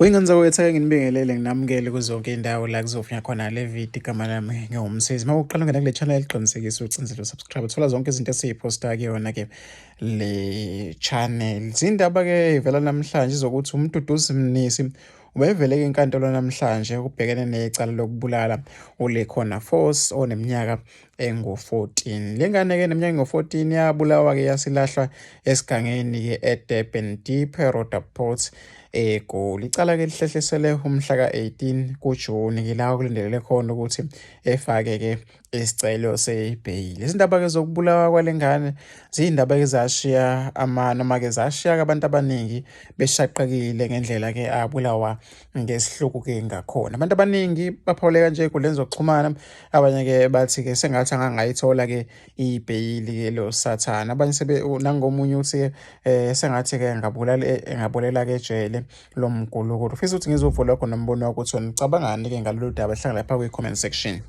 Wey'ngane zakwethu ake nginibingelele nginamukele kuzonke iy'ndawo la kuzofunya khona le video. Igama lami ngiwumsizi. Uma uqala ungena kule channel, qinisekisa ucinzele usubscribe, uthola zonke izinto esiy'phosta kuyona-ke le channel. Zindaba-ke ivela namhlanje zokuthi uMduduzi Mnisi ubevele-ke enkantolo namhlanje ukubhekene necala lokubulala uLekhona Force oneminyaka engu-14. Le ngane-ke neminyaka engu-14 yabulawa-ke yasilahlwa esigangeni-ke eDurban Deep eRoodepoort eGoli. Icala-ke lihlehlisele umhla ka-18 kuJuni-ke la kulindeleke khona ukuthi efake-ke isicelo sebheyili. Izindaba-ke zokubulawa kwale ngane ziyindaba-ke zashiya ama noma-ke zashiya abantu abaningi beshaqekile ngendlela-ke abulawa ngesihluku-ke ngakhona. Abantu abaningi baphawuleka nje ey'nkundleni zokuxhumana. Abanye-ke bathi-ke sengathi angangayithola-ke ibheyili-ke lo sathane. Abanye sebe nangomunye uthi-ke sengathi-ke engabulala engabolela-ke ejele lo mgulukudu. Ufisa ukuthi ngizwe uvo lwakho nombono wakho ukuthi wena ucabangani-ke ngalolu daba. Hlala lapha kwi-comment section.